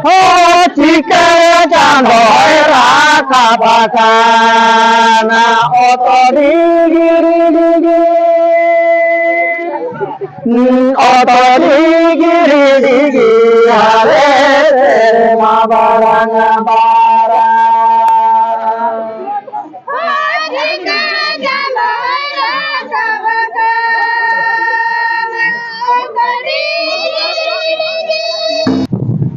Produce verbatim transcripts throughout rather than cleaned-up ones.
ᱦᱚ ᱪᱤᱠᱟᱹ ᱪᱟᱸᱫᱚᱭ ᱨᱟᱠᱟᱵ ᱟᱠᱟᱱᱟ, ᱚᱛᱚ ᱰᱤᱜᱤᱨᱤ ᱰᱤᱜᱤ᱾ ᱚᱛᱚ ᱰᱤᱜᱤᱨᱤ ᱰᱤᱜᱤ, ᱦᱟᱨᱮ ᱥᱮᱨᱢᱟ ᱵᱟᱨᱟᱝ ᱵᱟᱨᱟᱝ᱾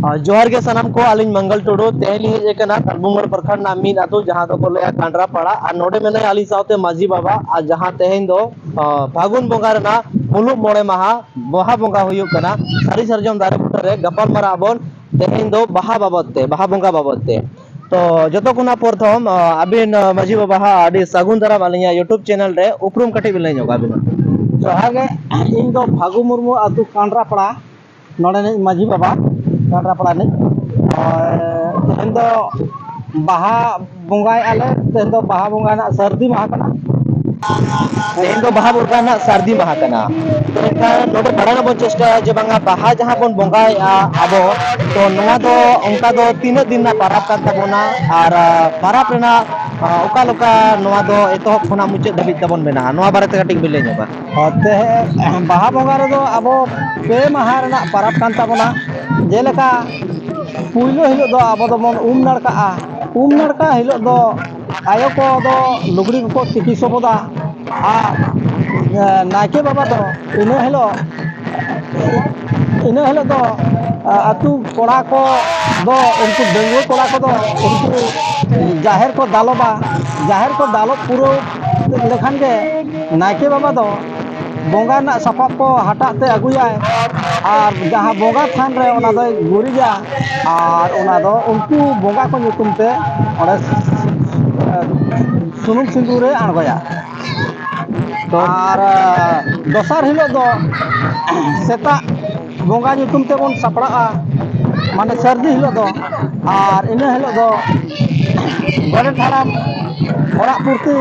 ᱟᱨ ᱡᱚᱦᱟᱨ ᱜᱮ ᱥᱟᱱᱟᱢ ᱠᱚ, ᱟᱹᱞᱤᱧ ᱢᱚᱝᱜᱚᱞ ᱴᱩᱰᱩ᱾ ᱛᱮᱦᱮᱧ ᱞᱤᱧ ᱦᱮᱡ ᱟᱠᱟᱱᱟ ᱛᱟᱞᱵᱩᱝᱜᱚᱲ ᱯᱨᱚᱠᱷᱚᱸᱰ ᱨᱮᱱᱟᱜ ᱢᱤᱫ ᱟᱹᱛᱩ, ᱡᱟᱦᱟᱸ ᱫᱚᱠᱚ ᱞᱟᱹᱭᱟ ᱠᱟᱸᱰᱨᱟ ᱯᱟᱲᱟ, ᱟᱨ ᱱᱚᱰᱮ ᱢᱮᱱᱟᱭᱟ ᱟᱹᱞᱤᱧ ᱥᱟᱶᱛᱮ ᱢᱟᱹᱡᱷᱤ ᱵᱟᱵᱟ, ᱟᱨ ᱡᱟᱦᱟᱸ ᱛᱮᱦᱮᱧ ᱫᱚ, ᱟ, ᱯᱷᱟᱹᱜᱩᱱ ᱵᱚᱸᱜᱟ ᱨᱮᱱᱟᱜ ᱢᱩᱞᱩᱜ ᱢᱚᱬᱮ ᱢᱟᱦᱟ ᱵᱟᱦᱟ ᱵᱚᱸᱜᱟ ᱦᱩᱭᱩᱜ ᱠᱟᱱᱟ᱾ ᱥᱟᱹᱨᱤ ᱥᱟᱨᱡᱚᱢ ᱫᱟᱨᱮ ᱵᱩᱴᱟᱹ ᱨᱮ ᱜᱟᱯᱟᱞ ᱢᱟᱨᱟᱜ ᱟᱵᱚᱱ ᱛᱮᱦᱮᱧ ᱫᱚ ᱵᱟᱦᱟ ᱵᱟᱵᱚᱫ ᱛᱮ, ᱵᱟᱦᱟ ᱵᱚᱸᱜᱟ ᱵᱟᱵᱚᱫ ᱛᱮ᱾ ᱛᱚ ᱡᱚᱛᱚ ᱠᱷᱚᱱᱟᱜ ᱯᱨᱚᱛᱷᱚᱢ, ᱟ, ᱟᱹᱵᱤᱱ, ᱟ, ᱢᱟᱹᱡᱷᱤ ᱵᱟᱵᱟ ᱦᱟᱸᱜ ᱟᱹᱰᱤ ᱥᱟᱹᱜᱩᱱ ᱫᱟᱨᱟᱢ ᱟᱹᱞᱤᱧᱟᱜ YouTube ᱪᱮᱱᱮᱞ ᱨᱮ᱾ ᱩᱯᱨᱩᱢ ᱠᱟᱹᱴᱤᱡ ᱵᱤᱱ ᱞᱟᱹᱭ ᱧᱚᱜ ᱟᱹᱵᱤᱱᱟ᱾ ᱡᱚᱦᱟᱨ ᱜᱮ, ᱤᱧ ᱫᱚ ᱯᱷᱟᱹᱜᱩ ᱢᱩᱨᱢᱩ, ᱟᱹᱛᱩ ᱠᱟᱸᱰᱨᱟᱯᱟᱲᱟ, ᱱᱚᱰᱮᱱᱤᱡ ᱢᱟᱹᱡᱷᱤ ᱵᱟᱵᱟ, ᱠᱟᱸᱰᱨᱟᱯᱟᱲᱟ ᱨᱤᱱᱤᱡ᱾ ᱟᱨ ᱛᱮᱦᱮᱧ ᱫᱚ ᱵᱟᱦᱟ ᱵᱚᱸᱜᱟᱭᱮᱫᱼᱟ ᱞᱮ᱾ ᱛᱮᱦᱮᱧ ᱫᱚ ᱵᱟᱦᱟ ᱵᱚᱸᱜᱟ ᱨᱮᱱᱟᱜ ᱥᱟᱹᱨᱫᱤ ᱢᱟᱦᱟ ᱠᱟᱱᱟ᱾ ᱛᱮᱦᱮᱧ ᱫᱚ ᱵᱟᱦᱟ ᱵᱚᱸᱜᱟ ᱨᱮᱱᱟᱜ ᱥᱟᱹᱨᱫᱤ ᱢᱟᱦᱟ ᱠᱟᱱᱟ᱾ ᱮᱱᱠᱷᱟᱱ ᱱᱚᱰᱮ ᱵᱟᱲᱟᱭ ᱨᱮᱱᱟᱜ ᱵᱚᱱ ᱪᱮᱥᱴᱟᱭᱟ ᱡᱮ ᱵᱟᱝᱟ, ᱵᱟᱦᱟ ᱡᱟᱦᱟᱸ ᱵᱚᱱ ᱵᱚᱸᱜᱟᱭᱮᱫᱼᱟ ᱟᱵᱚ, ᱛᱚ ᱱᱚᱣᱟ ᱫᱚ ᱚᱱᱠᱟ ᱫᱚ ᱛᱤᱱᱟᱹᱜ ᱫᱤᱱ ᱨᱮᱱᱟᱜ ᱯᱟᱨᱟᱵᱽ ᱠᱟᱱ ᱛᱟᱵᱚᱱᱟ? ᱟᱨ, ᱟ, ᱯᱟᱨᱟᱵᱽ ᱨᱮᱱᱟᱜ, ᱟ, ᱚᱠᱟ ᱞᱮᱠᱟ ᱱᱚᱣᱟ ᱫᱚ ᱮᱛᱚᱦᱚᱵ ᱠᱷᱚᱱᱟᱜ ᱢᱩᱪᱟᱹᱫ ᱫᱷᱟᱹᱵᱤᱡ ᱛᱟᱵᱚᱱ ᱢᱮᱱᱟᱜᱼᱟ, ᱱᱚᱣᱟ ᱵᱟᱨᱮᱛᱮ ᱠᱟᱹᱴᱤᱡ ᱵᱤᱱ ᱞᱟᱹᱭ ᱧᱚᱜᱟ? ᱚ, ᱛᱮᱦᱮᱧ ᱵᱟᱦᱟ ᱵᱚᱸᱜᱟ ᱨᱮᱫᱚ ᱟᱵᱚ ᱯᱮ ᱢᱟᱦᱟ ᱨᱮᱱᱟᱜ ᱯᱟᱨᱟᱵᱽ ᱠᱟᱱ ᱛᱟᱵᱚᱱᱟ᱾ ᱡᱮᱞᱮᱠᱟ ᱯᱩᱭᱞᱩ ᱦᱤᱞᱳᱜ ᱫᱚ ᱟᱵᱚ ᱫᱚᱵᱚᱱ ᱩᱢ ᱱᱟᱲᱠᱟᱜᱼᱟ᱾ ᱩᱢ ᱱᱟᱲᱠᱟ ᱦᱤᱞᱳᱜ ᱫᱚ ᱟᱭᱳ ᱠᱚ ᱫᱚ ᱞᱩᱜᱽᱲᱤ ᱠᱚᱠᱚ ᱛᱤᱠᱤ ᱥᱚᱵᱚᱫᱟ᱾ ᱟᱨ, ᱮ, ᱱᱟᱭᱠᱮ ᱵᱟᱵᱟ ᱫᱚ ᱤᱱᱟᱹ ᱦᱤᱞᱳᱜ, ᱤᱱᱟᱹ ᱦᱤᱞᱳᱜ ᱫᱚ, ᱟ, ᱟᱹᱛᱩ ᱠᱚᱲᱟ ᱠᱚ ᱫᱚ, ᱩᱱᱠᱩ ᱰᱟᱺᱜᱩᱣᱟᱹ ᱠᱚᱲᱟ ᱠᱚᱫᱚ ᱩᱱᱠᱩ ᱡᱟᱦᱮᱨ ᱠᱚ ᱫᱟᱞᱚᱵᱟ᱾ ᱡᱟᱦᱮᱨ ᱠᱚ ᱫᱟᱞᱚᱵ ᱯᱩᱨᱟᱹᱣ ᱞᱮᱠᱷᱟᱱ ᱜᱮ ᱱᱟᱭᱠᱮ ᱵᱟᱵᱟ ᱫᱚ ᱵᱚᱸᱜᱟ ᱨᱮᱱᱟᱜ ᱥᱟᱯᱟᱵ ᱠᱚ ᱦᱟᱴᱟᱜ ᱛᱮ ᱟᱹᱜᱩᱭᱟᱭ ᱟᱨ ᱡᱟᱦᱟᱸ ᱵᱚᱸᱜᱟ ᱛᱷᱟᱱ ᱨᱮ ᱚᱱᱟ ᱫᱚᱭ ᱜᱩᱨᱤᱡᱟ ᱟᱨ ᱚᱱᱟ ᱫᱚ ᱩᱱᱠᱩ ᱵᱚᱸᱜᱟ ᱠᱚ ᱧᱩᱛᱩᱢ ᱛᱮ ᱚᱸᱰᱮ ᱥᱩᱱᱩᱢ ᱥᱤᱸᱫᱩᱨᱮ ᱟᱬᱜᱚᱭᱟ᱾ ᱛᱚ ᱟᱨ ᱫᱚᱥᱟᱨ ᱦᱤᱞᱳᱜ ᱫᱚ ᱥᱮᱛᱟᱜ ᱵᱚᱸᱜᱟ ᱧᱩᱛᱩᱢ ᱛᱮᱵᱚᱱ ᱥᱟᱯᱲᱟᱜᱼᱟ, ᱢᱟᱱᱮ ᱥᱟᱹᱨᱫᱤ ᱦᱤᱞᱳᱜ ᱫᱚ᱾ ᱟᱨ ᱤᱱᱟᱹ ᱦᱤᱞᱳᱜ ᱫᱚ ᱜᱚᱰᱮᱛ ᱦᱟᱲᱟᱢ ᱚᱲᱟᱜ ᱯᱩᱨᱛᱤ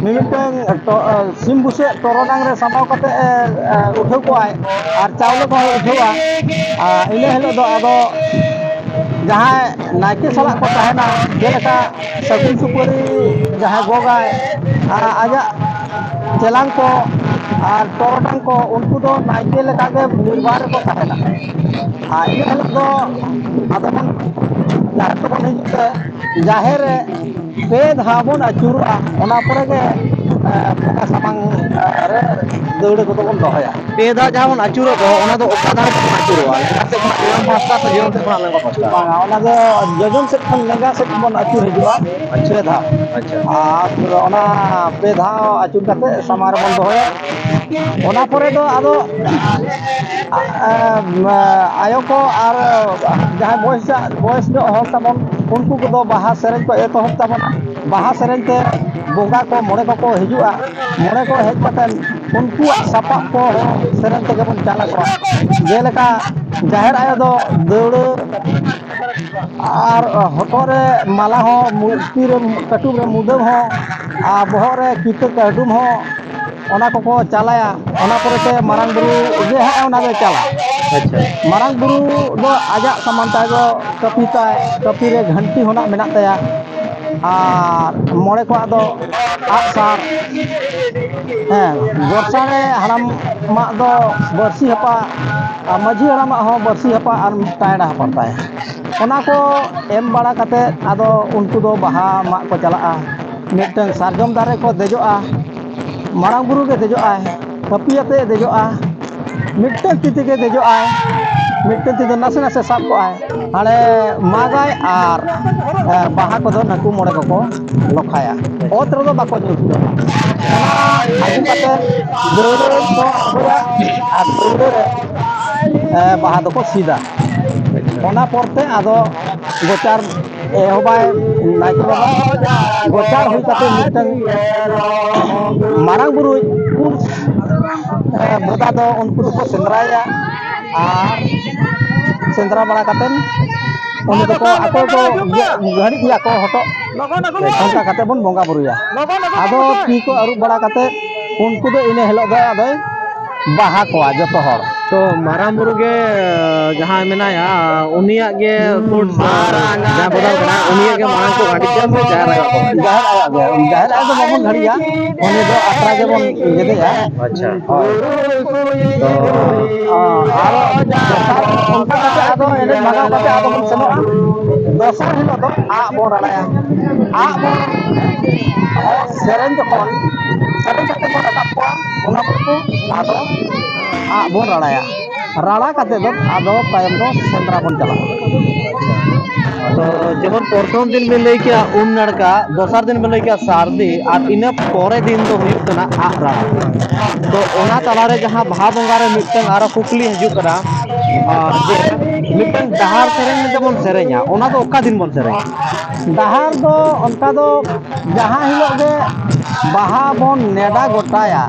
ᱢᱤᱢᱤᱫᱴᱟᱝ ᱴᱚ-, ᱥᱤᱢ ᱵᱩᱥᱟᱹᱜ ᱴᱚᱨᱚᱰᱟᱝ ᱨᱮ ᱥᱟᱢᱵᱟᱣ ᱠᱟᱛᱮ ᱮ, ᱮ, ᱩᱴᱷᱟᱹᱣ ᱠᱚᱣᱟᱭ ᱟᱨ ᱪᱟᱣᱞᱮ ᱠᱚᱦᱚᱸᱭ ᱩᱴᱷᱟᱹᱣᱟ᱾ ᱟᱨ ᱤᱱᱟᱹ ᱦᱤᱞᱳᱜ ᱫᱚ ᱟᱫᱚ ᱡᱟᱦᱟᱸᱭ ᱱᱟᱭᱠᱮ ᱥᱟᱞᱟᱜ ᱠᱚ ᱛᱟᱦᱮᱱᱟ, ᱡᱮᱞᱮᱠᱟ ᱥᱟᱹᱜᱩᱱ ᱥᱩᱯᱟᱹᱨᱤ ᱡᱟᱦᱟᱸᱭ ᱜᱚᱜᱟᱭ, ᱟᱨ ᱟᱡᱟᱜ ᱪᱮᱞᱟᱝ ᱠᱚ ᱟᱨ ᱴᱚᱨᱚᱰᱟᱝ ᱠᱚ, ᱩᱱᱠᱩ ᱫᱚ ᱱᱟᱭᱠᱮ ᱞᱮᱠᱟᱜᱮ ᱱᱤᱨᱵᱟᱦ ᱨᱮᱠᱚ ᱛᱟᱦᱮᱱᱟ᱾ ᱟᱨ ᱤᱱᱟᱹ ᱦᱤᱞᱳᱜ ᱫᱚ ᱟᱫᱚ ᱵᱚᱱ ᱡᱟᱦᱮᱨ ᱛᱮᱵᱚᱱ ᱦᱤᱡᱩᱜ ᱛᱮ, ᱡᱟᱦᱮᱨ ᱨᱮ ᱯᱮ ᱫᱷᱟᱣ ᱵᱚᱱ ᱟᱹᱪᱩᱨᱚᱜᱼᱟ, ᱚᱱᱟ ᱯᱚᱨᱮ ᱜᱮ, ᱮ, ᱵᱚᱸᱜᱟ ᱥᱟᱢᱟᱝ, ᱮ, ᱨᱮ ᱫᱟᱹᱣᱲᱟᱹ ᱠᱚᱫᱚ ᱵᱚᱱ ᱫᱚᱦᱚᱭᱟ᱾ ᱯᱮ ᱫᱷᱟᱣ ᱡᱟᱦᱟᱸ ᱵᱚᱱ ᱟᱹᱪᱩᱨᱚᱜ ᱫᱚ, ᱚᱱᱟ ᱫᱚ ᱚᱠᱟ ᱫᱷᱟᱨᱮ ᱛᱮᱵᱚᱱ ᱟᱹᱪᱩᱨᱚᱜᱼᱟ? ᱞᱮᱸᱜᱟ ᱥᱮᱫ ᱠᱷᱚᱱᱟᱜ ᱡᱚᱡᱚᱢ ᱯᱟᱦᱴᱟ ᱥᱮ ᱡᱚᱡᱚᱢ ᱥᱮᱫ ᱠᱷᱚᱱᱟᱜ ᱞᱮᱸᱜᱟ ᱯᱟᱦᱴᱟ? ᱵᱟᱝᱟ, ᱚᱱᱟ ᱫᱚ ᱡᱚᱡᱚᱢ ᱥᱮᱫ ᱠᱷᱚᱱ ᱞᱮᱸᱜᱟ ᱥᱮᱫ ᱵᱚᱱ ᱟᱹᱪᱩᱨ ᱦᱤᱡᱩᱜᱼᱟ, ᱟᱪᱪᱷᱟ᱾ ᱯᱮ ᱫᱷᱟᱣ᱾ ᱟᱪᱪᱷᱟ᱾ ᱟᱨ ᱚᱱᱟ ᱯᱮ ᱫᱷᱟᱣ ᱟᱹᱪᱩᱨ ᱠᱟᱛᱮ ᱥᱟᱢᱟᱝ ᱨᱮᱵᱚᱱ ᱫᱚᱦᱚᱭᱟ᱾ ᱚᱱᱟ ᱯᱚᱨᱮ ᱫᱚ ᱟᱫᱚ, ᱟ-, ᱟ-, ᱟᱭᱳ ᱠᱚ ᱟᱨ ᱡᱟᱦᱟᱸᱭ ᱵᱚᱭᱮᱥ, ᱵᱚᱭᱮᱥ ᱧᱚᱜ ᱦᱚᱲ ᱛᱟᱵᱚᱱ, ᱩᱱᱠᱩ ᱠᱚᱫᱚ ᱵᱟᱦᱟ ᱥᱮᱨᱮᱧ ᱠᱚ ᱮᱛᱚᱦᱚᱵ ᱛᱟᱵᱚᱱᱟ᱾ ᱵᱟᱦᱟ ᱥᱮᱨᱮᱧ ᱛᱮ ᱵᱚᱸᱜᱟ ᱠᱚ, ᱢᱚᱬᱮ ᱠᱚᱠᱚ ᱦᱤᱡᱩᱜᱼᱟ᱾ ᱢᱚᱬᱮ ᱠᱚ ᱦᱮᱡ ᱠᱟᱛᱮ ᱩᱱᱠᱩᱣᱟᱜ ᱥᱟᱯᱟᱵ ᱠᱚ ᱥᱮᱨᱮᱧ ᱛᱮᱜᱮ ᱵᱚᱱ ᱪᱟᱞ ᱟᱠᱚᱣᱟ᱾ ᱡᱮᱞᱮᱠᱟ ᱡᱟᱦᱮᱨ ᱟᱭᱳ ᱫᱚ ᱫᱟᱹᱣᱲᱟᱹ ᱟᱨ ᱦᱚᱴᱚᱜ ᱨᱮ ᱢᱟᱞᱟ ᱦᱚᱸ, ᱢᱩ-, ᱛᱤ ᱨᱮ ᱠᱟᱹᱴᱩᱵ ᱨᱮ ᱢᱩᱫᱟᱹᱢ ᱦᱚᱸ, ᱟᱨ ᱵᱚᱦᱚᱜ ᱨᱮ ᱠᱤᱛᱟᱹ ᱠᱟᱹᱰᱩᱢ ᱦᱚᱸ, ᱚᱱᱟ ᱠᱚᱠᱚ ᱪᱟᱞᱟᱭᱟ᱾ ᱚᱱᱟ ᱯᱚᱨᱮᱛᱮ ᱢᱟᱨᱟᱝ ᱵᱩᱨᱩ ᱜᱮ ᱦᱟᱸᱜ ᱚᱱᱟ ᱫᱚᱭ ᱪᱟᱞᱟᱜᱼᱟ᱾ ᱟᱪᱪᱷᱟ᱾ ᱢᱟᱨᱟᱝ ᱵᱩᱨᱩ ᱫᱚ ᱟᱡᱟᱜ ᱥᱟᱢᱟᱱ ᱛᱟᱭ ᱫᱚ ᱠᱟᱹᱯᱤ ᱛᱟᱭ, ᱠᱟᱹᱯᱤ ᱨᱮ ᱜᱷᱟᱱᱴᱤ ᱦᱚᱸ ᱱᱟᱜ ᱢᱮᱱᱟᱜ ᱛᱟᱭᱟ᱾ ᱟᱨ ᱢᱚᱬᱮ ᱠᱚᱣᱟᱜ ᱫᱚ ᱟᱜᱼᱥᱟᱨ, ᱦᱮᱸ, ᱜᱚᱨᱥᱟᱬᱮ ᱦᱟᱲᱟᱢᱟᱜ ᱫᱚ ᱵᱟᱹᱨᱥᱤ ᱦᱟᱯᱟ, ᱟᱨ ᱢᱟᱹᱡᱷᱤ ᱦᱟᱲᱟᱢᱟᱜ ᱦᱚᱸ ᱵᱟᱹᱨᱥᱤ ᱦᱟᱯᱟ ᱟᱨ ᱴᱟᱭᱲᱟ ᱦᱟᱯᱟ ᱛᱟᱭ᱾ ᱚᱱᱟ ᱠᱚ ᱮᱢ ᱵᱟᱲᱟ ᱠᱟᱛᱮ ᱟᱫᱚ ᱩᱱᱠᱩ ᱫᱚ ᱵᱟᱦᱟ ᱢᱟᱜ ᱠᱚ ᱪᱟᱞᱟᱜᱼᱟ᱾ ᱢᱤᱫᱴᱟᱝ ᱥᱟᱨᱡᱚᱢ ᱫᱟᱨᱮ ᱠᱚ ᱫᱮᱡᱚᱜᱼᱟ, ᱢᱟᱨᱟᱝ ᱵᱩᱨᱩ ᱜᱮ ᱫᱮᱡᱚᱜᱼᱟᱭ, ᱠᱟᱹᱯᱤ ᱟᱛᱮ ᱫᱮᱡᱚᱜᱼᱟ, ᱢᱤᱫᱴᱟᱝ ᱛᱤ ᱛᱮᱜᱮ ᱫᱮᱡᱚᱜᱼᱟᱭ, ᱢᱤᱫᱴᱟᱝ ᱛᱤ ᱫᱚ ᱱᱟᱥᱮ ᱱᱟᱥᱮ ᱥᱟᱵ ᱠᱚᱜᱼᱟᱭ᱾ ᱦᱟᱸᱰᱮ ᱢᱟᱜᱟᱭ ᱟᱨ, ᱮ, ᱵᱟᱦᱟ ᱠᱚᱫᱚ ᱱᱟᱹᱠᱩ ᱢᱚᱬᱮ ᱠᱚᱠᱚ ᱞᱚᱠᱷᱟᱭᱟ᱾ ᱚᱛ ᱨᱮᱫᱚ ᱵᱟᱠᱚ ᱧᱩᱨ ᱦᱚᱪᱚᱣᱟᱜᱼᱟ᱾ ᱚᱱᱟ ᱟᱹᱜᱩ ᱠᱟᱛᱮ ᱫᱟᱹᱣᱲᱟᱹ ᱨᱮ ᱠᱚ ᱟᱬᱜᱚᱭᱟ ᱟᱨ ᱫᱟᱹᱣᱲᱟᱹ ᱨᱮ, ᱮ, ᱵᱟᱦᱟ ᱫᱚᱠᱚ ᱥᱤᱫᱟ᱾ ᱚᱱᱟ ᱯᱚᱨᱛᱮ ᱟᱫᱚ ᱜᱚᱪᱟᱨ ᱮᱦᱚᱵᱟᱭ ᱱᱟᱭᱠᱮ ᱵᱟᱵᱟ᱾ ᱜᱚᱪᱟᱨ ᱦᱩᱭ ᱠᱟᱛᱮ ᱢᱤᱫᱴᱟᱝ ᱢᱟᱨᱟᱝ ᱵᱩᱨᱩᱭ ᱩᱱ, ᱮ, ᱵᱚᱫᱟ ᱫᱚ ᱩᱱᱠᱩ ᱫᱚᱠᱚ ᱥᱮᱸᱫᱽᱨᱟᱭᱟ᱾ ᱟᱨ ᱥᱮᱸᱫᱽᱨᱟ ᱵᱟᱲᱟ ᱠᱟᱛᱮ ᱩᱱᱤ ᱫᱚᱠᱚ ᱟᱠᱚ ᱠᱚ ᱜᱷᱟᱹᱲᱤᱡ ᱜᱮᱭᱟ ᱠᱚ ᱦᱚᱴᱚᱜ᱾ ᱚᱱᱠᱟ ᱠᱟᱛᱮ ᱵᱚᱱ ᱵᱚᱸᱜᱟ ᱵᱩᱨᱩᱭᱟ᱾ ᱟᱫᱚ ᱛᱤ ᱠᱚ ᱟᱹᱨᱩᱵ ᱵᱟᱲᱟ ᱠᱟᱛᱮ ᱩᱱᱠᱩ ᱫᱚ ᱤᱱᱟᱹ ᱦᱤᱞᱳᱜ ᱫᱚ ᱟᱫᱚᱭ ᱵᱟᱦᱟ ᱠᱚᱣᱟ ᱡᱚᱛᱚ ᱦᱚᱲ᱾ ᱛᱚ ᱢᱟᱨᱟᱝ ᱵᱩᱨᱩ ᱜᱮ ᱡᱟᱦᱟᱸᱭ ᱢᱮᱱᱟᱭᱟ, ᱩᱱᱤᱭᱟᱜ ᱜᱮ ᱠᱳᱴ ᱥᱮ ᱡᱟᱦᱟᱸ ᱵᱚᱫᱚᱞ ᱠᱟᱱᱟ, ᱩᱱᱤᱭᱟᱜ ᱜᱮ ᱢᱟᱲᱟᱝ ᱠᱚ ᱜᱷᱟᱹᱴᱤᱡᱟ ᱥᱮ ᱡᱟᱦᱮᱨ ᱟᱭᱳ ᱠᱚ ᱜᱷᱟᱹᱴᱤᱡᱟ? ᱡᱟᱦᱮᱨ ᱟᱭᱳ ᱜᱮ᱾ ᱡᱟᱦᱮᱨ ᱟᱭᱳ ᱫᱚ ᱵᱟᱵᱚᱱ ᱜᱷᱟᱹᱲᱤᱡᱟ, ᱩᱱᱤ ᱫᱚ ᱟᱠᱷᱲᱟ ᱜᱮᱵᱚᱱ ᱜᱮᱫᱮᱭᱟ᱾ ᱟᱪᱪᱷᱟ᱾ ᱦᱳᱭ᱾ ᱛᱚ ᱟᱨ ᱚᱱᱠᱟ ᱠᱟᱛᱮ ᱟᱫᱚ ᱮᱱᱮᱡ ᱵᱷᱟᱜᱟᱣ ᱠᱟᱛᱮ ᱟᱫᱚ ᱵᱚᱱ ᱥᱮᱱᱚᱜᱼᱟ᱾ ᱫᱚᱥᱟᱨ ᱦᱤᱞᱳᱜ ᱫᱚ ᱟᱜ ᱵᱚᱱ ᱨᱟᱲᱟᱭᱟ᱾ ᱟᱜ ᱵᱚᱱ ᱥᱮᱨᱮᱧ ᱡᱚᱠᱷᱚᱱ ᱥᱮᱨᱮᱧ ᱠᱟᱛᱮ ᱵᱚᱱ ᱨᱟᱠᱟᱵ ᱠᱚᱣᱟ, ᱚᱱᱟ ᱯᱚᱨᱮ ᱟᱫᱚ ᱟᱜ ᱵᱚᱱ ᱨᱟᱲᱟᱭᱟ᱾ ᱨᱟᱲᱟ ᱠᱟᱛᱮ ᱫᱚ ᱟᱫᱚ ᱛᱟᱭᱚᱢ ᱫᱚ ᱥᱮᱸᱫᱽᱨᱟ ᱵᱚᱱ ᱪᱟᱞᱟᱜᱼᱟ᱾ ᱛᱚ ᱡᱮᱢᱚᱱ ᱯᱨᱚᱛᱷᱚᱢ ᱫᱤᱱ ᱵᱤᱱ ᱞᱟᱹᱭ ᱠᱮᱜᱼᱟ ᱩᱢ ᱱᱟᱲᱠᱟ, ᱫᱚᱥᱟᱨ ᱫᱤᱱ ᱵᱤᱱ ᱞᱟᱹᱭ ᱠᱮᱜᱼᱟ ᱥᱟᱹᱨᱫᱤ, ᱟᱨ ᱤᱱᱟᱹ ᱯᱚᱨᱮ ᱫᱤᱱ ᱫᱚ ᱦᱩᱭᱩᱜ ᱠᱟᱱᱟ ᱟᱜ ᱨᱟᱲᱟ᱾ ᱛᱚ ᱚᱱᱟ ᱛᱟᱞᱟᱨᱮ ᱡᱟᱦᱟᱸ ᱵᱟᱦᱟ ᱵᱚᱸᱜᱟ ᱨᱮ ᱢᱤᱫᱴᱟᱝ ᱟᱨᱚ ᱠᱩᱠᱞᱤ ᱦᱤᱡᱩᱜ ᱠᱟᱱᱟ, ᱟᱨ ᱡᱮ ᱢᱤᱫᱴᱟᱝ ᱰᱟᱦᱟᱨ ᱥᱮᱨᱮᱧ ᱢᱮᱱᱛᱮ ᱵᱚᱱ ᱥᱮᱨᱮᱧᱟ, ᱚᱱᱟ ᱫᱚ ᱚᱠᱟ ᱫᱤᱱ ᱵᱚᱱ ᱥᱮᱨᱮᱧᱟ? ᱰᱟᱦᱟᱨ ᱫᱚ ᱚᱱᱠᱟ ᱫᱚ ᱡᱟᱦᱟᱸ ᱦᱤᱞᱳᱜ ᱜᱮ ᱵᱟᱦᱟ ᱵᱚᱱ ᱱᱮᱰᱟ ᱜᱚᱴᱟᱭᱟ,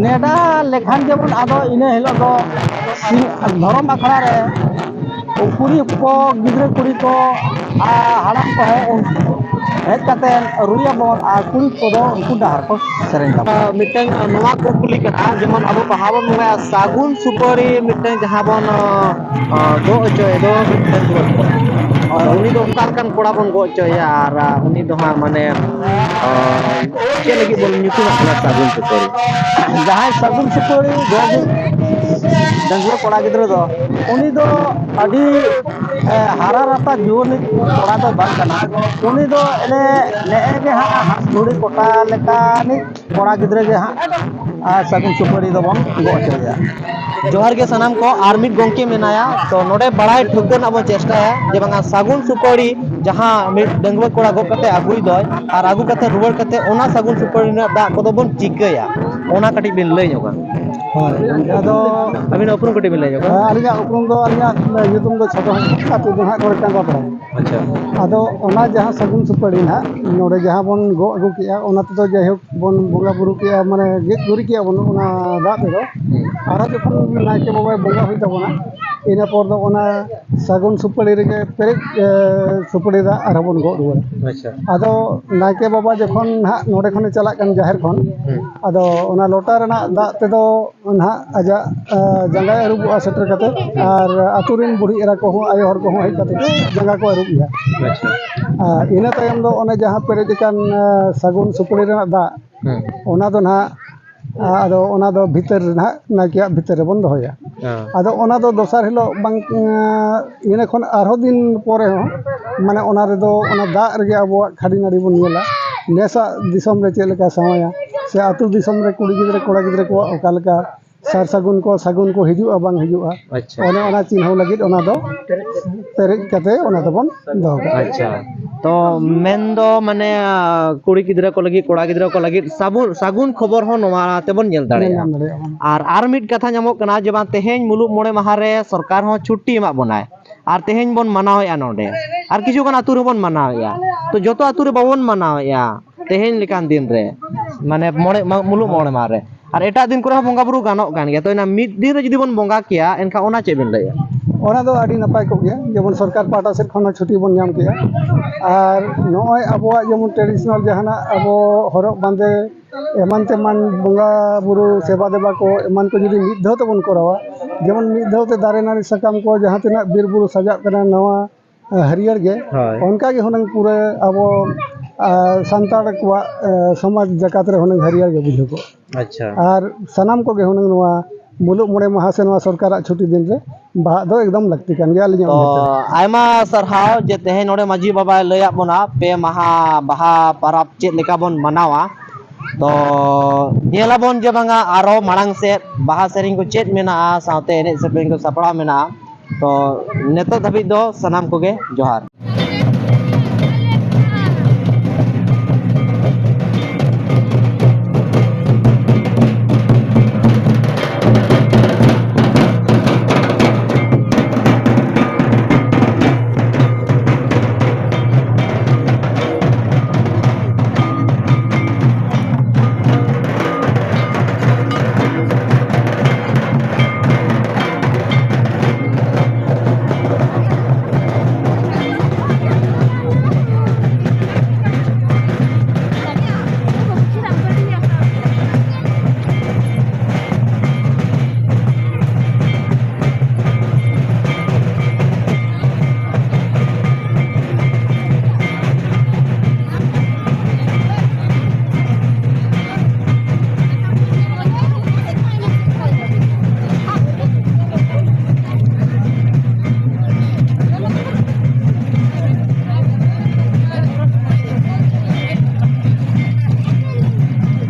ᱱᱮᱰᱟ ᱞᱮᱠᱷᱟᱱ ᱜᱮᱵᱚᱱ ᱟᱫᱚ ᱤᱱᱟᱹ ᱦᱤᱞᱳᱜ ᱫᱚ ᱥᱤᱧ ᱫᱷᱚᱨᱚᱢ ᱟᱠᱷᱲᱟ ᱨᱮ ᱠᱩᱲᱤ ᱠᱚ, ᱜᱤᱫᱽᱨᱟᱹ ᱠᱩᱲᱤ ᱠᱚ ᱟᱨ ᱦᱟᱲᱟᱢ ᱠᱚᱦᱚᱸ ᱦᱮᱡ ᱠᱟᱛᱮ ᱨᱩᱭᱟᱵᱚᱱ ᱟᱨ ᱠᱩᱲᱤ ᱠᱚᱫᱚ ᱩᱱᱠᱩ ᱰᱟᱦᱟᱨ ᱠᱚ ᱥᱮᱨᱮᱧ ᱛᱟᱵᱚᱱᱟ᱾ ᱟᱨ ᱢᱤᱫᱴᱟᱝ ᱱᱚᱣᱟ ᱠᱩᱠᱞᱤ ᱠᱟᱱᱟ, ᱡᱮᱢᱚᱱ ᱟᱵᱚ ᱵᱟᱦᱟ ᱵᱚᱱ ᱵᱚᱸᱜᱟᱭᱟ, ᱥᱟᱹᱜᱩᱱ ᱥᱩᱯᱟᱹᱨᱤ ᱢᱤᱫᱴᱟᱝ ᱡᱟᱦᱟᱸ ᱵᱚᱱ, ᱟᱸ, ᱜᱚᱜ ᱦᱚᱪᱚᱭ ᱫᱚ ᱢᱤᱫᱴᱟᱝ ᱡᱩᱣᱟᱹᱱ ᱠᱚᱲᱟ, ᱟᱨ ᱩᱱᱤ ᱫᱚ ᱚᱠᱟ ᱞᱮᱠᱟᱱ ᱠᱚᱲᱟ ᱵᱚᱱ ᱜᱚᱜ ᱦᱚᱪᱚᱭᱟ? ᱟᱨ, ᱟᱸ, ᱩᱱᱤ ᱫᱚ ᱦᱟᱸᱜ ᱢᱟᱱᱮ, ᱟᱸ, ᱪᱮᱫ ᱞᱟᱹᱜᱤᱫ ᱵᱚᱱ ᱧᱩᱛᱩᱢᱟᱜ ᱠᱟᱱᱟ ᱥᱟᱹᱜᱩᱱ ᱥᱩᱯᱟᱹᱨᱤ? ᱡᱟᱦᱟᱸᱭ ᱥᱟᱹᱜᱩᱱ ᱥᱩᱯᱟᱹᱨᱤ ᱡᱟᱦᱟᱸᱭ ᱰᱟᱺᱜᱩᱣᱟᱹ ᱠᱚᱲᱟ ᱜᱤᱫᱽᱨᱟᱹ ᱫᱚ, ᱩᱱᱤ ᱫᱚ ᱟᱹᱰᱤ, ᱮ, ᱦᱟᱨᱟ ᱨᱟᱛᱟ ᱡᱩᱣᱟᱹᱱᱤᱡ ᱠᱚᱲᱟ ᱫᱚ ᱵᱟᱝ ᱠᱟᱱᱟ᱾ ᱩᱱᱤ ᱫᱚ ᱮᱱᱮ ᱱᱮᱜᱼᱮ ᱜᱮ ᱦᱟᱸᱜ ᱦᱟᱸᱥ ᱜᱷᱩᱲᱤ ᱠᱚᱴᱟ ᱞᱮᱠᱟᱱᱤᱡ ᱠᱚᱲᱟ ᱜᱤᱫᱽᱨᱟᱹ ᱜᱮ ᱦᱟᱸᱜ, ᱟᱨ ᱥᱟᱹᱜᱩᱱ ᱥᱩᱯᱟᱹᱨᱤ ᱫᱚᱵᱚᱱ ᱜᱚᱜ ᱦᱚᱪᱚᱭᱮᱭᱟ᱾ ᱡᱚᱦᱟᱨ ᱜᱮ ᱥᱟᱱᱟᱢ ᱠᱚ, ᱟᱨ ᱢᱤᱫ ᱜᱚᱢᱠᱮ ᱢᱮᱱᱟᱭᱟ, ᱛᱚ ᱱᱚᱰᱮ ᱵᱟᱲᱟᱭ ᱴᱷᱟᱹᱣᱠᱟᱹ ᱨᱮᱱᱟᱜ ᱵᱚᱱ ᱪᱮᱥᱴᱟᱭᱟ ᱡᱮ ᱵᱟᱝᱟ ᱥᱟᱹᱜᱩᱱ ᱥᱩᱯᱟᱹᱲᱤ ᱡᱟᱦᱟᱸ ᱢᱤᱫ ᱰᱟᱺᱜᱩᱣᱟᱹ ᱠᱚᱲᱟ ᱜᱚᱜ ᱠᱟᱛᱮ ᱟᱹᱜᱩᱭ ᱫᱚᱭ ᱟᱨ ᱟᱹᱜᱩ ᱠᱟᱛᱮ ᱨᱩᱣᱟᱹᱲ ᱠᱟᱛᱮ ᱚᱱᱟ ᱥᱟᱹᱜᱩᱱ ᱥᱩᱯᱟᱹᱲᱤ ᱨᱮᱱᱟᱜ ᱫᱟᱜ ᱠᱚᱫᱚ ᱵᱚᱱ ᱪᱤᱠᱟᱹᱭᱟ, ᱚᱱᱟ ᱠᱟᱹᱴᱤᱡ ᱵᱤᱱ ᱞᱟᱹᱭ ᱧᱚᱜᱟ᱾ ᱦᱳᱭ, ᱟᱫᱚ ᱟᱹᱵᱤᱱᱟᱜ ᱩᱯᱨᱩᱢ ᱠᱟᱹᱴᱤᱡ ᱵᱤᱱ ᱞᱟᱹᱭ ᱧᱚᱜᱟ᱾ ᱦᱮᱸ, ᱟᱹᱞᱤᱧᱟᱜ ᱩᱯᱨᱩᱢ ᱫᱚ, ᱟᱹᱞᱤᱧᱟᱜ ᱧᱩᱛᱩᱢ ᱫᱚ ᱪᱷᱳᱴᱳ ᱦᱟᱸᱥᱫᱟ, ᱟᱹᱛᱩ ᱫᱚ ᱦᱟᱸᱜ ᱠᱚᱨᱮ ᱴᱟᱸᱜᱟ ᱯᱟᱲᱟ᱾ ᱟᱪᱪᱷᱟ᱾ ᱟᱫᱚ ᱚᱱᱟ ᱡᱟᱦᱟᱸ ᱥᱟᱹᱜᱩᱱ ᱥᱩᱯᱟᱹᱲᱤ ᱱᱟᱦᱟᱜ ᱱᱚᱰᱮ ᱡᱟᱦᱟᱸ ᱵᱚᱱ ᱜᱚᱜ ᱟᱹᱜᱩ ᱠᱮᱜᱼᱟ, ᱚᱱᱟ ᱛᱮᱫᱚ ᱡᱟᱭᱦᱳᱠ ᱵᱚᱱ ᱵᱚᱸᱜᱟ ᱵᱩᱨᱩ ᱠᱮᱜᱼᱟ, ᱢᱟᱱᱮ ᱜᱮᱫ ᱜᱩᱨᱤᱡ ᱠᱮᱜᱼᱟ ᱵᱚᱱ ᱚᱱᱟ ᱫᱟᱜ ᱛᱮᱫᱚ᱾ ᱦᱩᱸ᱾ ᱟᱨᱦᱚᱸ ᱡᱚᱠᱷᱚᱱ ᱱᱟᱭᱠᱮ ᱵᱟᱵᱟᱭ ᱵᱚᱸᱜᱟ ᱦᱩᱭᱩᱜ ᱛᱟᱵᱚᱱᱟ, ᱤᱱᱟᱹ ᱯᱚᱨ ᱫᱚ ᱚᱱᱟ ᱥᱟᱹᱜᱩᱱ ᱥᱩᱯᱟᱹᱲᱤ ᱨᱮᱜᱮ ᱯᱮᱨᱮᱡ ᱮ, ᱥᱩᱯᱟᱹᱲᱤ ᱫᱟᱜ ᱟᱨᱦᱚᱸ ᱵᱚᱱ ᱜᱚᱜ ᱨᱩᱣᱟᱹᱲᱟ᱾ ᱟᱪᱪᱷᱟ᱾ ᱟᱫᱚ ᱱᱟᱭᱠᱮ ᱵᱟᱵᱟ ᱡᱚᱠᱷᱚᱱ ᱱᱟᱦᱟᱜ ᱱᱚᱰᱮ ᱠᱷᱚᱱᱮ ᱪᱟᱞᱟᱜ ᱠᱟᱱ ᱡᱟᱦᱮᱨ ᱠᱷᱚᱱ, ᱦᱩᱸ᱾ ᱟᱫᱚ ᱚᱱᱟ ᱞᱚᱴᱟ ᱨᱮᱱᱟᱜ ᱫᱟᱜ ᱛᱮᱫᱚ ᱱᱟᱦᱟᱜ ᱟᱡᱟᱜ ᱮ, ᱡᱟᱸᱜᱟᱭ ᱟᱹᱨᱩᱵᱚᱜᱼᱟ ᱥᱮᱴᱮᱨ ᱠᱟᱛᱮ, ᱟᱨ ᱟᱹᱛᱩ ᱨᱮᱱ ᱵᱩᱲᱦᱤ ᱮᱨᱟ ᱠᱚᱦᱚᱸ, ᱟᱭᱳ ᱦᱚᱲ ᱠᱚᱦᱚᱸ ᱦᱮᱡ ᱠᱟᱛᱮ ᱠᱚ ᱡᱟᱸᱜᱟ ᱠᱚ ᱟᱹᱨᱩᱵ ᱮᱭᱟ᱾ ᱟᱪᱪᱷᱟ᱾ ᱟᱨ ᱤᱱᱟᱹ ᱛᱟᱭᱚᱢ ᱫᱚ ᱚᱱᱮ ᱡᱟᱦᱟᱸ ᱯᱮᱨᱮᱡ ᱟᱠᱟᱱ ᱮ, ᱥᱟᱹᱜᱩᱱ ᱥᱩᱯᱟᱹᱲᱤ ᱨᱮᱱᱟᱜ ᱫᱟᱜ, ᱦᱩᱸ᱾ ᱚᱱᱟ ᱫᱚ ᱱᱟᱦᱟᱜ ᱟᱫᱚ ᱚᱱᱟ ᱫᱚ ᱵᱷᱤᱛᱟᱹᱨ ᱨᱮ ᱱᱟᱦᱟᱜ ᱱᱟᱭᱠᱮᱭᱟᱜ ᱵᱷᱤᱛᱟᱹᱨ ᱨᱮᱵᱚᱱ ᱫᱚᱦᱚᱭᱟ᱾ ᱦᱮᱸ᱾ ᱟᱫᱚ ᱚᱱᱟ ᱫᱚ ᱫᱚᱥᱟᱨ ᱦᱤᱞᱳᱜ ᱵᱟᱝ, ᱤᱱᱟᱹ ᱠᱷᱚᱱ ᱟᱨᱦᱚᱸ ᱫᱤᱱ ᱯᱚᱨᱮ ᱦᱚᱸ, ᱢᱟᱱᱮ ᱚᱱᱟ ᱨᱮᱫᱚ ᱚᱱᱟ ᱫᱟᱜ ᱨᱮᱜᱮ ᱟᱵᱚᱣᱟᱜ ᱠᱷᱟᱹᱰᱤ ᱱᱟᱹᱲᱤ ᱵᱚᱱ ᱧᱮᱞᱟ, ᱱᱮᱥᱟᱜ ᱫᱤᱥᱚᱢ ᱨᱮ ᱪᱮᱫ ᱞᱮᱠᱟ ᱥᱟᱶᱟᱭᱟ, ᱥᱮ ᱟᱹᱛᱩ ᱫᱤᱥᱚᱢ ᱨᱮ ᱠᱩᱲᱤ ᱜᱤᱫᱽᱨᱟᱹ ᱠᱚᱲᱟ ᱜᱤᱫᱽᱨᱟᱹ ᱠᱚᱣᱟᱜ ᱚᱠᱟ ᱞᱮᱠᱟ ᱥᱟᱨ ᱥᱟᱹᱜᱩᱱ ᱠᱚ, ᱥᱟᱹᱜᱩᱱ ᱠᱚ ᱦᱤᱡᱩᱜᱼᱟ ᱵᱟᱝ ᱦᱤᱡᱩᱜᱼᱟ, ᱟᱪᱪᱷᱟ᱾ ᱚᱱᱮ ᱚᱱᱟ ᱪᱤᱱᱦᱟᱹᱣ ᱞᱟᱹᱜᱤᱫ ᱚᱱᱟ ᱫᱚ ᱯᱮᱨᱮᱡ ᱠᱟᱛᱮ ᱚᱱᱟ ᱫᱚᱵᱚᱱ ᱫᱚᱦᱚ ᱠᱟᱜᱼᱟ᱾ ᱟᱪᱪᱷᱟ᱾ ᱛᱚ ᱢᱮᱱᱫᱚ ᱢᱟᱱᱮ ᱠᱩᱲᱤ ᱜᱤᱫᱽᱨᱟᱹ ᱠᱚ ᱞᱟᱹᱜᱤᱫ, ᱠᱚᱲᱟ ᱜᱤᱫᱽᱨᱟᱹ ᱠᱚ ᱞᱟᱹᱜᱤᱫ ᱥᱟᱹᱜᱩᱱ ᱥᱟᱹᱜᱩᱱ ᱠᱷᱚᱵᱚᱨ ᱦᱚᱸ ᱱᱚᱣᱟ ᱛᱮᱵᱚᱱ ᱧᱮᱞ ᱧᱮᱞ ᱫᱟᱲᱮᱭᱟᱜᱼᱟ᱾ ᱧᱟᱢ ᱫᱟᱲᱮᱭᱟᱜᱼᱟ ᱵᱚᱱ᱾ ᱟᱨ ᱟᱨ ᱢᱤᱫ ᱠᱟᱛᱷᱟ ᱧᱟᱢᱚᱜ ᱠᱟᱱᱟ ᱡᱮ ᱵᱟᱝ ᱛᱮᱦᱮᱧ ᱢᱩᱞᱩᱜ ᱢᱚᱬᱮ ᱢᱟᱦᱟ ᱨᱮ ᱥᱚᱨᱠᱟᱨ ᱦᱚᱸ ᱪᱷᱩᱴᱤ ᱮᱢᱟᱜ ᱵᱚᱱᱟᱭ, ᱟᱨ ᱛᱮᱦᱮᱧ ᱵᱚᱱ ᱢᱟᱱᱟᱣᱮᱫᱼᱟ ᱱᱚᱰᱮ, ᱟᱨ ᱠᱤᱪᱷᱩ ᱜᱟᱱ ᱟᱹᱛᱩ ᱨᱮᱵᱚᱱ ᱢᱟᱱᱟᱣᱮᱫᱼᱟ, ᱛᱚ ᱡᱚᱛᱚ ᱟᱹᱛᱩ ᱨᱮ ᱵᱟᱵᱚᱱ ᱢᱟᱱᱟᱣᱮᱫᱼᱟ ᱛᱮᱦᱮᱧ ᱞᱮᱠᱟᱱ ᱫᱤᱱ ᱨᱮ, ᱢᱟᱱᱮ ᱢᱚᱬᱮ ᱢᱟ- ᱢᱩᱞᱩᱜ ᱢᱚᱬᱮ ᱢᱟᱦᱟ ᱨᱮ, ᱟᱨ ᱮᱴᱟᱜ ᱫᱤᱱ ᱠᱚᱨᱮ ᱦᱚᱸ ᱵᱚᱸᱜᱟ ᱵᱩᱨᱩ ᱜᱟᱱᱚᱜ ᱠᱟᱱ ᱜᱮᱭᱟ᱾ ᱛᱚ ᱚᱱᱟ ᱢᱤᱫ ᱫᱤᱱ ᱨᱮ ᱡᱩᱫᱤ ᱵᱚᱱ ᱵᱚᱸᱜᱟ ᱠᱮᱭᱟ ᱮᱱᱠᱷᱟᱱ ᱚᱱᱟ ᱪᱮᱫ ᱵᱮᱱ ᱞᱟᱹᱭᱟ? ᱚᱱᱟ ᱫᱚ ᱟᱹᱰᱤ ᱱᱟᱯᱟᱭ ᱠᱚᱜ ᱜᱮᱭᱟ, ᱡᱮᱢᱚᱱ ᱥᱚᱨᱠᱟᱨ ᱯᱟᱦᱴᱟ ᱥᱮᱫ ᱠᱷᱚᱱ ᱦᱚᱸ ᱪᱷᱩᱴᱤ ᱵᱚᱱ ᱧᱟᱢ ᱠᱮᱭᱟ᱾ ᱟᱨ ᱱᱚᱜᱼᱚᱭ ᱟᱵᱚᱣᱟᱜ ᱡᱮᱢᱚᱱ ᱴᱨᱮᱰᱤᱥᱚᱱᱟᱞ ᱡᱟᱦᱟᱱᱟᱜ ᱟᱵᱚ ᱦᱚᱨᱚᱜ ᱵᱟᱸᱫᱮ ᱮᱢᱟᱱ ᱛᱮᱢᱟᱱ ᱵᱚᱸᱜᱟ ᱵᱩᱨᱩ ᱥᱮᱵᱟ ᱫᱮᱵᱟ ᱠᱚ ᱮᱢᱟᱱ ᱠᱚ ᱡᱩᱫᱤ ᱢᱤᱫ ᱫᱷᱟᱣ ᱛᱮᱵᱚᱱ ᱠᱚᱨᱟᱣᱟ, ᱡᱮᱢᱚᱱ ᱢᱤᱫ ᱫᱷᱟᱣ ᱛᱮ ᱫᱟᱨᱮ ᱱᱟᱹᱲᱤ ᱥᱟᱠᱟᱢ ᱠᱚ ᱡᱟᱦᱟᱸ ᱛᱤᱱᱟᱹᱜ ᱵᱤᱨ ᱵᱩᱨᱩ ᱥᱟᱡᱟᱜ ᱠᱟᱱᱟ ᱱᱟᱣᱟ ᱦᱟᱹᱨᱭᱟᱹᱲ ᱜᱮ, ᱦᱳᱭ᱾ ᱚᱱᱠᱟ ᱜᱮ ᱦᱩᱱᱟᱹᱝ ᱯᱩᱨᱟᱹ ᱟᱵᱚ ᱟᱨ ᱥᱟᱱᱛᱟᱲ ᱠᱚᱣᱟᱜ ᱮ, ᱥᱚᱢᱟᱡᱽ ᱡᱟᱠᱟᱛ ᱨᱮ ᱦᱩᱱᱟᱹᱝ ᱦᱟᱹᱨᱭᱟᱹᱲ ᱜᱮ ᱵᱩᱡᱷᱟᱹᱣ ᱠᱚᱜᱼᱟ᱾ ᱟᱪᱪᱷᱟ᱾ ᱟᱨ ᱥᱟᱱᱟᱢ ᱠᱚᱜᱮ ᱦᱩᱱᱟᱹᱝ ᱱᱚᱣᱟ ᱢᱩᱞᱩᱜ ᱢᱚᱬᱮ ᱢᱟᱦᱟ ᱥᱮ ᱱᱚᱣᱟ ᱥᱚᱨᱠᱟᱨᱟᱜ ᱪᱷᱩᱴᱤ ᱫᱤᱱ ᱨᱮ ᱵᱟᱦᱟᱜ ᱫᱚ ᱮᱠᱫᱚᱢ ᱞᱟᱹᱠᱛᱤ ᱠᱟᱱ ᱜᱮᱭᱟ ᱟᱹᱞᱤᱧᱟᱜ ᱛᱚ ᱢᱚᱱᱮ ᱛᱮ᱾ ᱟᱭᱢᱟ ᱥᱟᱨᱦᱟᱣ ᱡᱮ ᱛᱮᱦᱮᱧ ᱱᱚᱰᱮ ᱢᱟᱹᱡᱷᱤ ᱵᱟᱵᱟᱭ ᱞᱟᱹᱭᱟᱫ ᱵᱚᱱᱟ ᱯᱮ ᱢᱟᱦᱟ ᱵᱟᱦᱟ ᱯᱟᱨᱟᱵᱽ ᱪᱮᱫ ᱞᱮᱠᱟ ᱵᱚᱱ ᱢᱟᱱᱟᱣᱟ᱾ ᱛᱚ ᱧᱮᱞᱟᱵᱚᱱ ᱡᱮ ᱵᱟᱝᱟ ᱟᱨᱚ ᱢᱟᱲᱟᱝ ᱥᱮᱫ ᱵᱟᱦᱟ ᱥᱮᱨᱮᱧ ᱠᱚ ᱪᱮᱫ ᱢᱮᱱᱟᱜᱼᱟ, ᱥᱟᱶᱛᱮ ᱮᱱᱮᱡ ᱥᱮᱨᱮᱧ ᱠᱚ ᱥᱟᱯᱲᱟᱣ ᱢᱮᱱᱟᱜᱼᱟ᱾ ᱛᱚ ᱱᱤᱛᱚᱜ ᱫᱷᱟᱹᱵᱤᱡ ᱫᱚ ᱥᱟᱱᱟᱢ ᱠᱚᱜᱮ ᱡᱚᱦᱟᱨ᱾